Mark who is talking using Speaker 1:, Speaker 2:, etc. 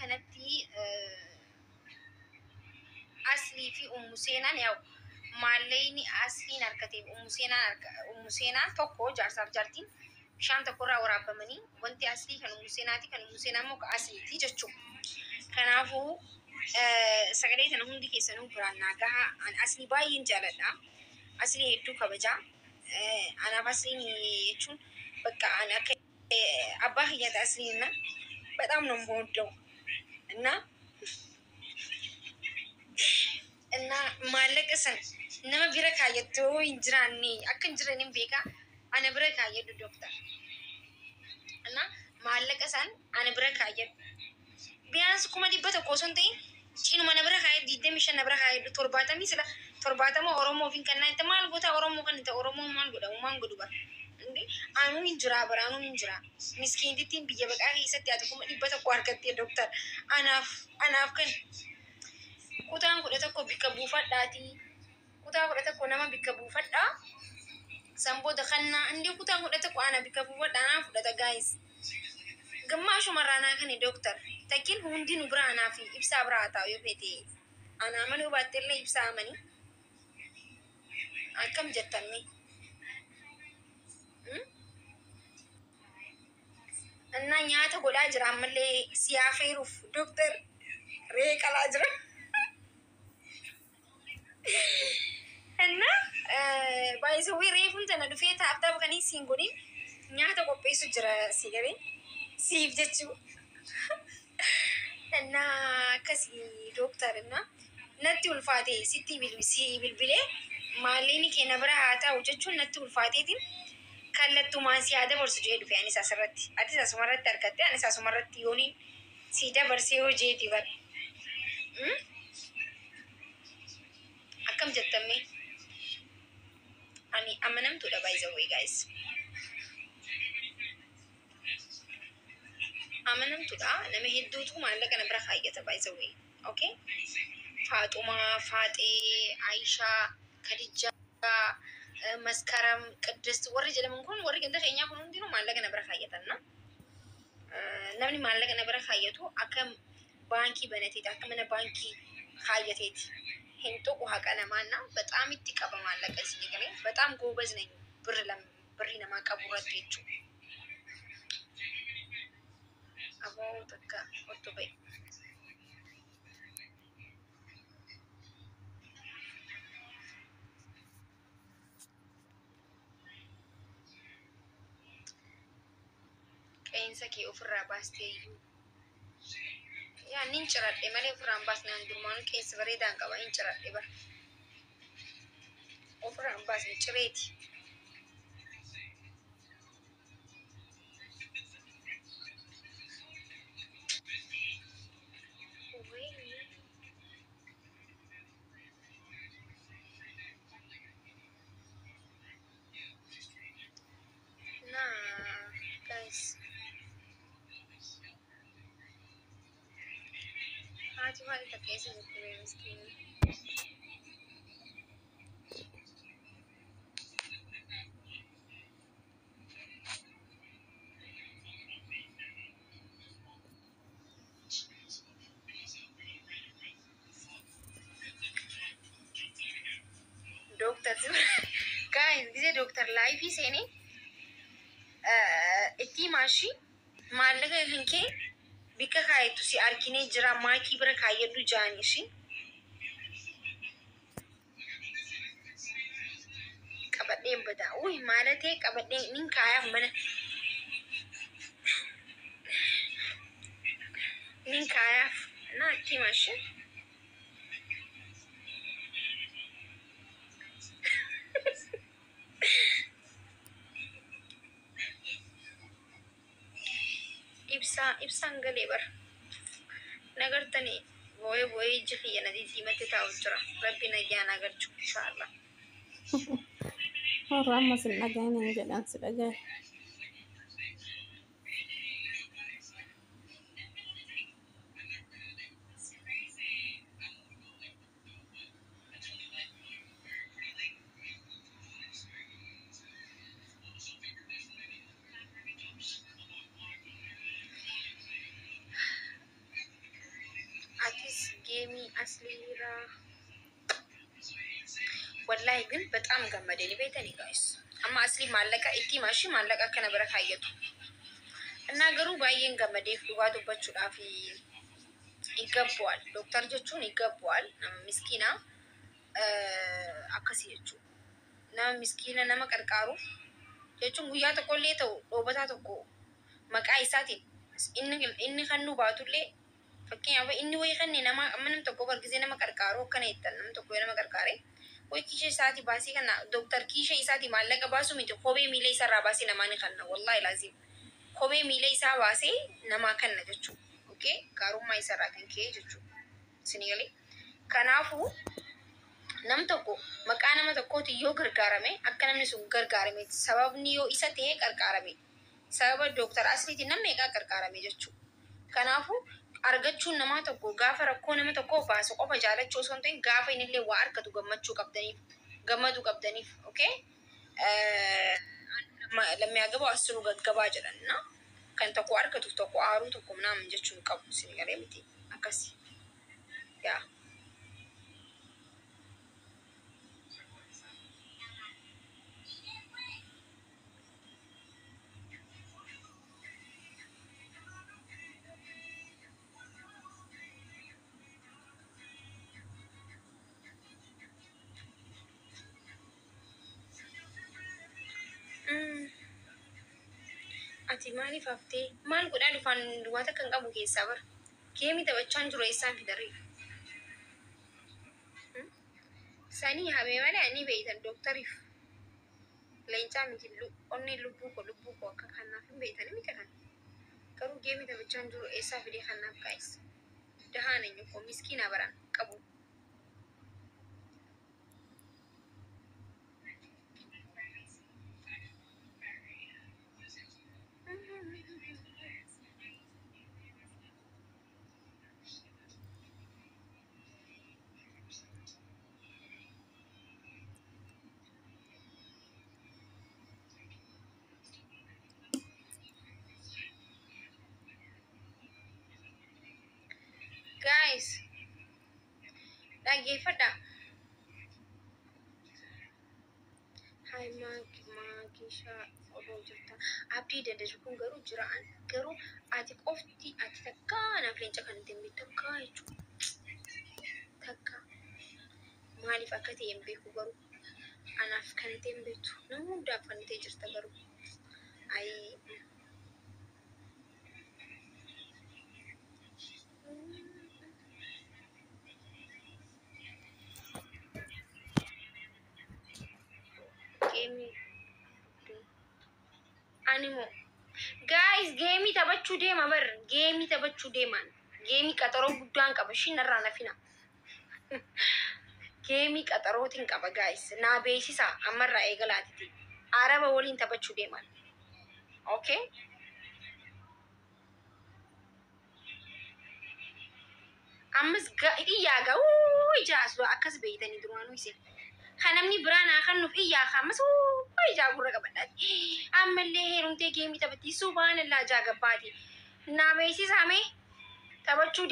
Speaker 1: Kanatti Aslii fi Ummu Seenaan yaa'u maallaqni Asliin argateef Ummu Seenaan Ummu Seenaan tokko jaarsaaf jaartiin bishaan tokkorraa waraabamanii wanti Aslii kan Ummu Seenaati, kan Ummu Seenaa immoo kan Asliiti jechuudha. Kanaafuu sagalee tana hundi keessanuu biraan naa gahaa. An Aslii baay'een jaaladha. Aslii hedduu kabajaa. Anaaf Asliin jechuun bakka an akka abbaa kiyyaati Asliin na በጣም ነው የምወደው እና እና maallaqa san nama bira kaayyattu yoo hin jiraanne akka hin jirre nin beeka, ana bira kaayyadhu dooktar. እና maallaqa san ana bira kaayyadhu. Biyaans 100,000 osoo hin ta'in cinuma na bira kaayyadhu, 25 na bira kaayyadhu, 70 sila 70 Oromoof hin kennaa itti maal goota? Oromoo kan ta'e Oromoo maal godhamu maal godhu bara. Anuu hin jiraa bara, anuu hin jiraa. Miskiintittiin biyya baqaa keessatti ati 100,000 argattee dooktar. Anaaf kan kutaan 11 bikka buufadhaatii. Kutaa 11 nama bikka buufadhaa. San booda kannaa indi kutaan 11 ana bikka buufadhaa anaa fudhata guys. Gammaashumarraa naa kani dooktar. Takkiin hundinuu bira anaa fi ibsaa bira haa taa'u yoo feete. Anaa amanuu baatte illee ibsaa amanii. Akkam jettan mee? Innaa nyaata godhaa jira ammallee si afeeruuf dooktar re'ee qalaa jira. Innaa baay'isawwii reefuun tana dhufee taaf kan siin godhin nyaata qopheessu jira si galee siif jechuu. Innaa akkasii dooktar, innaa natti ulfaate sitti si bilbilee maallaqni kee na bira haa ta'u jechuun natti ulfaateetiin kallattumaan si haa dabarsu jedhee dhufe anis asirratti. Atis asumarratti argatte, anis asumarratti yooniin si dabarsee hojeeti bara. Akkam jettamme? Ani amanamtuudha by the way guys. Amanamtuudha, nama hedduutu maallaqa na bira kaayyata by the way. Okay? Faaxumaa, Faaxee, Aayishaa, Khadijaa, Maskaram, Qiddist warri jedhaman kun, warri ganda keenyaa kun hundinuu maallaqa na bira kaayyatan na. Namni maallaqa na bira kaayyatu akka baankii banateeti, akka mana baankii kaayyateeti. Hin tuqu haqa namaa na በጣም itti qaba maallaqa isinii galee በጣም ጎበዝ ነኝ birrii namaa qabu irratti jechuudha. Aboo takka otto ba'i. Qeensa kee ofirraa baastee iyyuu. Yaa nin ciradhe malee ofirraa hin baasne, ani durmaanuu qeensa bareedaan qaba, hin ciradhe bara. Ofirraa hin baasne, cireeti. Wayii. Na guys. Haati maal takka eessa jirti bee miskiinni? Dooktar guys, gisee dooktar live seenee itti maashii maallaqa kan kee bikka kaayettu si arginee jira, maakii bira kaayyadhu jaanii ishii. Qabadheen badaa. Uy maalatee qabadheen nin kaayaaf mana. Nin kaayaaf. Na itti maashii. Ibsaa ibsaan galee bara. Nagartanii boo'ee boo'ee iji kiyya na diddiimatti taa'u jira. Rabbi nagaa na galchu inshaallah.
Speaker 2: Warra ammas hin dhagahin jedhan si dhagahe.
Speaker 1: Geemii asliiraa. Wallahi ግን በጣም gammadanii beektanii guys. Amma aslii maallaqa itti himaa maallaqa akkana bira kaayyatu. እና garuu baay'een gammadeef dhugaa dubbachuudhaaf ይገባዋል. Dooktar jechuun ይገባዋል. Nama miskiina akkasii jechuudha. Nama miskiina nama qarqaaruuf jechuun guyyaa tokkollee ta'u dhoobataa tokko maqaa isaatiin inni kan nu baatullee fakkeenyaaf inni wayii kanne nama amma nam tokko bargisee nama qarqaaru akkana jettan nam tokko nama qarqaare wayii kiisha isaatii baasii kana dooktar kiisha isaatii maallaqa baasuu miti kophee miila isaarraa baasee namaa ni kanna wallahi laazim kophee miila isaa baasee namaa kanna jechuudha. Okay, gaarummaa isaarraa kan ka'e jechuudha. Isinii galee kanaafuu nam tokko maqaa nama tokkootiin yoo gargaarame akka namni sun gargaarame sababni yoo isa ta'e qarqaarame sababa dooktar asliitiin nama meeqaa qarqaarame jechuudha. Kanaafuu argachuun namaa tokko gaafa rakkoo nama tokkoo baasu qofa jaalachuu osoo hin ta'in gaafa innillee waa argatu gammachuu qabdaniif gammaduu qabdaniif okay ለሚያገባው አስሩ ገገባ jedhan na kan tokko argatuuf tokko aaruu tokko ምናምን jechuun qabu isin galee miti akkasi yaa. Ati maaliif haftee maal godhaa dhufaan duwwaa takka hin qabu keessaa bara geemii taphachaa jiru eessaan fidaree sanii hamee malee ani beeytan dooktariif leencaa miti onneen lubbuu koo akka kanaaf hin beeytani miti kan garuu geemii taphachaa jiru eessaa fidee kanaaf gaa'is dahaan eenyu koo miskiina baraan qabu. Guys, dhaggeeffadha. Hai maagishaa odoo jirta. Abdii daddachu kun garuu jira. Garuu ati qofti ati takka naaf leenca kan hin ta'e takka jechuudha. Takka maaliif akka ta'e hin beeku garuu anaaf kan ta'e hin beektu. Nama hundaaf kan ta'e jirta garuu. Ayi. Geemii animo guys geemii taphachuu deema bar geemii taphachuu deemaan geemii qaxaroo guddaan qaba ishiin narraa nafina geemii qaxarootiin qaba guys naa beeksisa ammarraa eegalaatiti araba waliin taphachuu deemaan okay ammas iyyaa gaa ijaasu akkas beeytanii duraanuu isin kan namni biraa naa kennuuf iyyaa ammas ijaa gurra qabadhaati. Ammallee heerumtee geemii taphatti subhaanallaa ijaa gabbaati. Naa beeksisaa mee taphachuu.